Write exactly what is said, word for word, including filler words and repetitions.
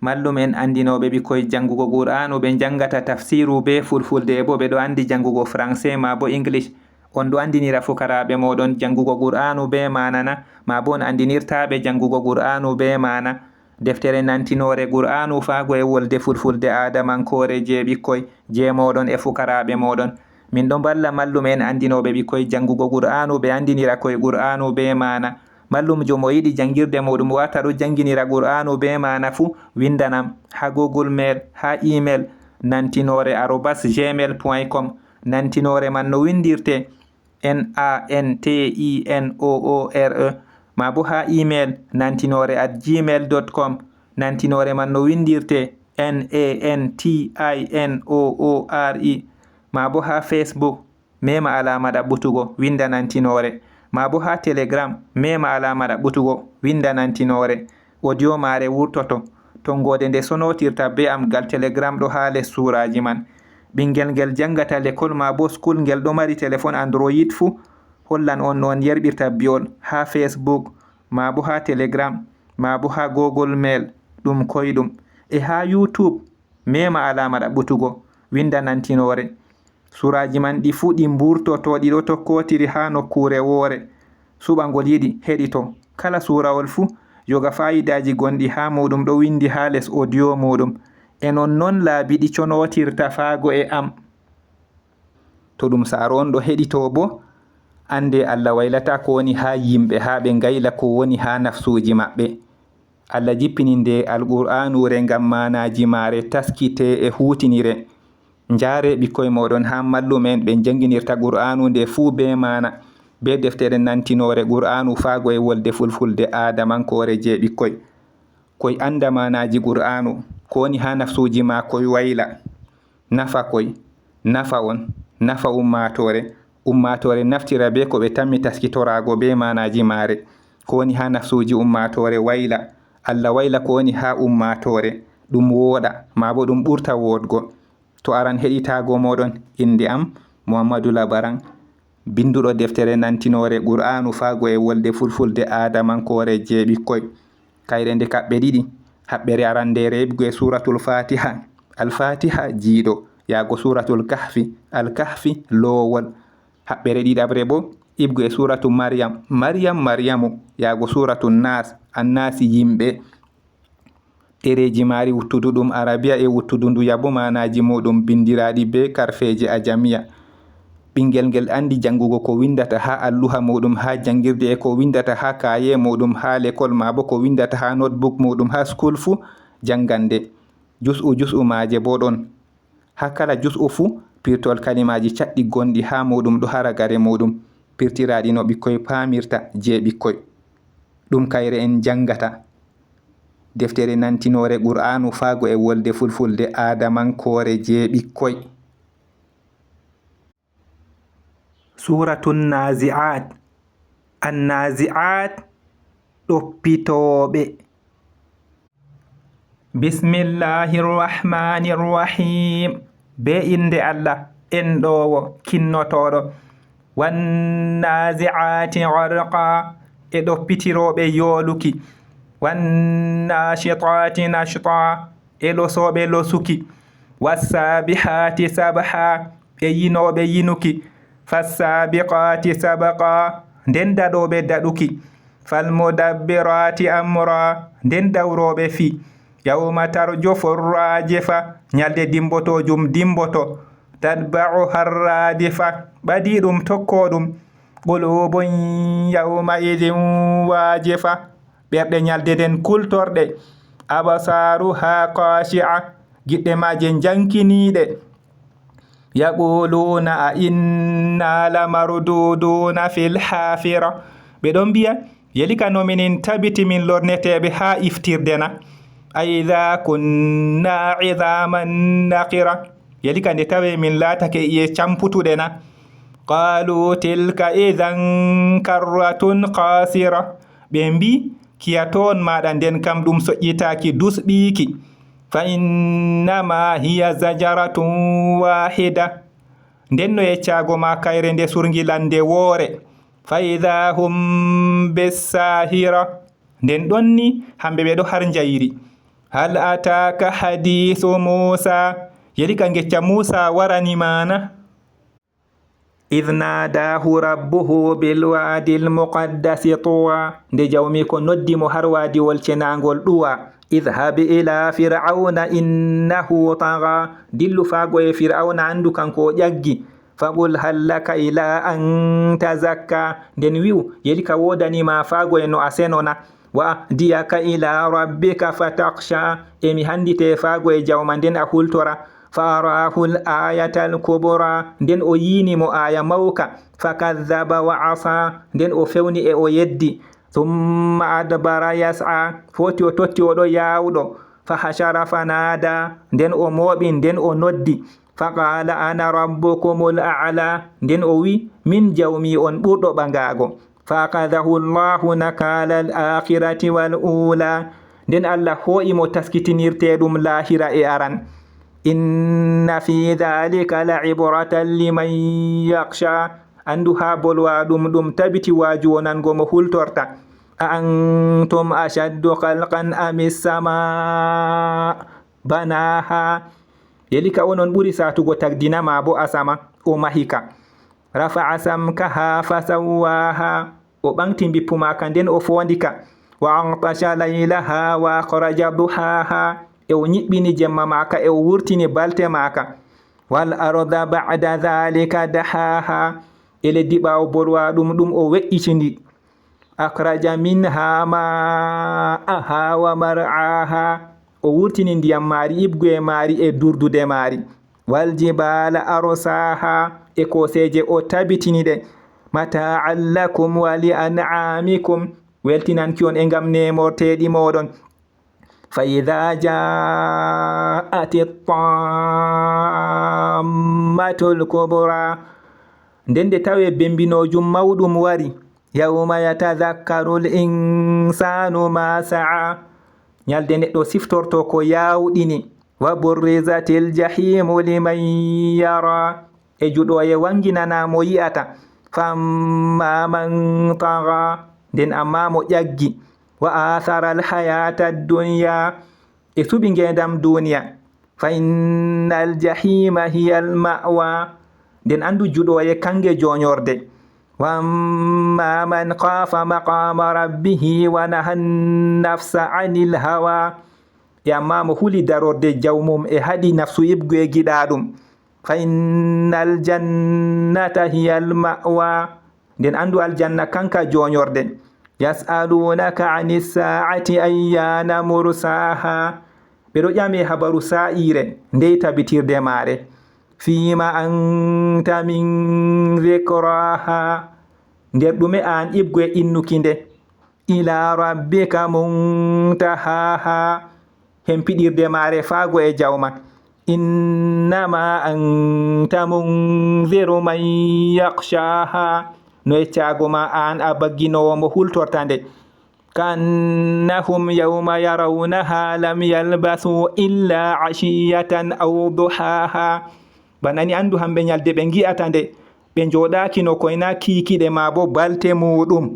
Mallum'en anndinooɓe ɓikkoy janngugo Qur'aanu, ɓe njanngata tafsiiru bee Fulfulde, e boo ɓe ɗo anndi janngugo Français maa boo English. On ɗo anndinira fukaraaɓe mooɗon janngugo Qur'aanu bee maana na? Maa boo on anndinirtaa ɓe janngugo Qur'aanu bee maana? Deftere nantinoore Qur'aanu faago e wolde Fulfulde aadamankoore jey ɓikkoy, jey mooɗon e fukaraaɓe mooɗon. Min ɗon mballa mallum'en anndinooɓe ɓikkoy janngugo Qur'aanu, ɓe anndinira koy Qur'aanu bee maana. Mallumjo mo yiɗi janngirde muuɗum wata ɗo jannginira Qur'aanu bee maana fuu, winndanam haa Google Mail, haa email nantinoore arobas gmail point com. Nantinoore man no winndirtee N A N T I N O O R E, maa boo haa email nantinoore at gmail dot com. Nantinoore man no winndirtee N A N T I N O O R E, maa boo haa Facebook, meema alaama ɗaɓɓutugo, winnda nantinoore, maa boo haa Telegram, meema alaama ɗaɓɓutugo, winnda nantinoore. Audio maare wurtoto. Tonngoode nde sonootirta bee am gal Telegram ɗo haa les suuraaji man. Ɓinngel ngel janngata lekol maa boo school ngel ɗo mari telefon Android fuu, hollan on no on yerɓirta bi'ol haa Facebook, maa boo haa Telegram, maa boo haa Google Mail, ɗum koyɗum. E haa YouTube, meema alaama ɗaɓɓutugo, winnda nantinoore. Suuraaji man ɗi fuu ɗi mburtoto, ɗi ɗo tokkootiri haa nokkuure woore. Suɓangol yiɗi heɗito. Kala suurawol fuu, yoga faayidaaji gonɗi haa muuɗum ɗo winndi haa les audio muuɗum. E nonnon laabi ɗi conootirta faago e am. To ɗum saaro on ɗo heɗito boo, anndee Allah waylataa ko woni haa yimɓe haa ɓe ngayla ko woni haa nafsuuji maɓɓe. Allah jippini nde Alqur'aanuure ngam maanaaji maare taskitee e huutiniree. Njaaree ɓikkoy mooɗon haa mallum'en ɓe njannginirta Qur'aanu nde fuu bee maana, bee deftere nantinoore Qur'aanu faago e wolde Fulfulde aadamankoore jey ɓikkoy. Koy annda maanaaji Qur'aanu, ko woni haa nafsuuji maa koy wayla. Nafa koy, nafa on, nafa ummaatoore, ummaatoore naftira bee ko ɓe tammi taskitoraago bee maanaaji maare. Ko woni haa nafsuuji ummaatoore wayla, Allah wayla ko woni haa ummaatoore, ɗum wooɗa, maa boo ɗum ɓurta wooɗgo. To aran heɗitaago mooɗon, innde am Muhammadu Labaran, binnduɗo deftere nantinoore Qur'aanu faago e wolde Fulfulde aadamankoore jey ɓikkoy. Kayre nde kaɓɓe ɗiɗi. Haɓɓere arandeere iɓgo e Suuratul Faatiha, Al-Faatiha, jiiɗo, yaago Suuratul Kahfi, Al-Kahfi, loowol. Haɓɓere ɗiɗaɓre boo, iɓgo e Suuratu Maryam, Maryam, Maryamu, yaago Suuratu Naas, Annaasi, yimɓe. Ɗereeji maari wuttudu ɗum Arabiya e wuttudu ndu yabo maanaaji muuɗum binndiraaɗi bee karfeeji Ajamiya. Ɓinngel ngel anndi janngugo ko winndata haa alluha muuɗum haa janngirde e ko winndata haa kaaye muuɗum haa lekol maa boo ko winndata haa notebook muuɗum haa school fuu, janngan nde. Jus'u jus'u maaje boo ɗon. Haa kala jus'u fuu, pirtol kalimaaji caɗɗi gonɗi haa muuɗum ɗo haa ragare muuɗum, pirtiraaɗi no ɓikkoy paamirta jey ɓikkoy. Ɗum kayre en janngata. Deftere nantinoore Qur'aanu faago e wolde Fulfulde aadamankoore jey ɓikkoy. Suuratu Naazi'aat. Annaazi'aat, ɗoppitooɓe. Bismillaahi Rahmaani Rahiim. Bee innde Allah, enɗoowo, kinnotooɗo. Wannaazi'aati gharqaa, e ɗoppitirooɓe yooluki. Wannaashitaati nashtaa, e losooɓe losuki. Wassaabihaati sabhaa, e yinooɓe yinuki. Fassaabiqaati sabqaa, nden daɗooɓe daɗuki. Falmudabbiraati amraa, nden dawrooɓe fii. Yawma tarjufu rraajifa, nyalde dimmbotoojum dimmboto. Tatba'uha rraadifa, ɓadiiɗum tokkoo ɗum. Quluubun yawma'idhin waajifa, ɓerɗe nyalde nden kultorɗe. Absaaruha khaashi'a, giɗɗe maaje njankiniiɗe. Yaquluuna a inna lamarduuduuna fil haafira. Ɓe ɗon mbi'a, yelika no minin tabiti min lorneteeɓe haa iftirde na? A idha kunna idhaman nakhira. Yelika nde tawe min laatake i'e camputuɗe na? Qaalu tilka idhan karratun khaasira. Ɓe mbi, kiya toon maaɗa nden kam ɗum soƴƴitaaki dusɗiiki. Fa innama hiya zajaratun waahida. Nden no yeccaago ma kayre nde surngilande woore. Fa idha hum bissaahira. Nden ɗon ni hamɓe ɓe ɗo har njayri. هل أتاك حديث موسى؟ Yeli ka ngecca Muusa warani ma na? إذ ناداه ربه بالواد المقدس طوى. Nde Jawmiiko noddi mo har waadiwol cenaangol Ɗuwa. اذهب إلى فرعون إنه طغى. Dillu faago e Fir'awna, anndu kanko o ƴaggi. فقل هل لك إلى أن تزكى. Nden wi'u, yeli ka woodani ma faago e no a seno na? وأهديك إلى ربك فتخشى. E mi hanndite faago e Jawma nden a hultora. فأراه الآية الكبرى. Nden o yiini mo aaya mawka. فكذب وعصى. Nden o fewni e o yeddi. ثم أدبر يسعى. Foti o totti o ɗo yaawɗo. فحشر فنادى. Nden o mooɓi, nden o noddi. فقال أنا ربكم الأعلى. Nden o wi, min Jawmi on ɓurɗo ɓagaago. فأخذه الله نكال الآخرة والأولى. Nden Allah hoo'i mo taskitinirteeɗum laahira e aran. إن في ذلك لعبرة لمن يخشى. Anndu haa bolwa ɗum ɗum tabiti waaju wonango mo hultorta. أأنتم أشد خلقا أم السماء بناها. Yeli ka onon ɓuri saatugo tagdina ma bo asama, o mahi ka. رفع سمكها فسواها. O ɓaŋgti mbippu maaka nden o foondi ka. وأغطش ليلها وأخرج ضحاها. E o nyiɓɓini jemma maaka, e o wurtini balte maaka. والأرض بعد ذلك دحاها. E leddi ɓaawo bolwa ɗum ɗum o we'iti ndi. أخرج منها ماءها ومرعاها. O wurtini ndiyam maari, iɓguye maari e durdude maari. والجبال أرساها. E kooseeje o tabitini ɗe. متاعا لكم ولأنعامكم. Weltinanki on e ngam neemorteeɗi mooɗon. فإذا جاءت الطامة الكبرى. Nden nde tawe bembinoojum mawɗum wari. يوم يتذكر الإنسان ما سعى. Nyalde neɗɗo siftorto ko yaawɗini. وبرزت الجحيم لمن يرى. E juɗooye wanginana mo yi'ata. فأما من طغى. Nden amma mo ƴaggi. وآثر الحياة الدنيا. E suɓi ngeendam duniya. فإن الجحيم هي المأوى. Nden anndu juɗooye kange joonyorde. وأما من خاف مقام ربه ونهى النفس عن الهوى. E amma mo huli darorde jawmum e haɗi nafsu iɓguye giɗaaɗum. فإن الجنة هي المأوى. Nden anndu aljanna kanka joonyorde. يسألونك عن الساعة أيان مرساها. Ɓe ɗo ƴame habaru saa'iire, ndey tabitirde maare. فيم أنت من ذكراها. Nder ɗume aan iɓguye innuki nde? إلى ربك منتهاها. Hempiɗirde maare faago e jawma. إنما أنت منذر من يخشاها. No yeccaago ma aan a bagginoowo mo hultorta nde. كأنهم يوم يرونها لم يلبثوا إلا عشية أو ضحاها. Bana ni anndu hamɓe nyalde ɓe ngi'ata nde, ɓe njooɗaaki no koy na kiikiɗe maa bo balte muuɗum.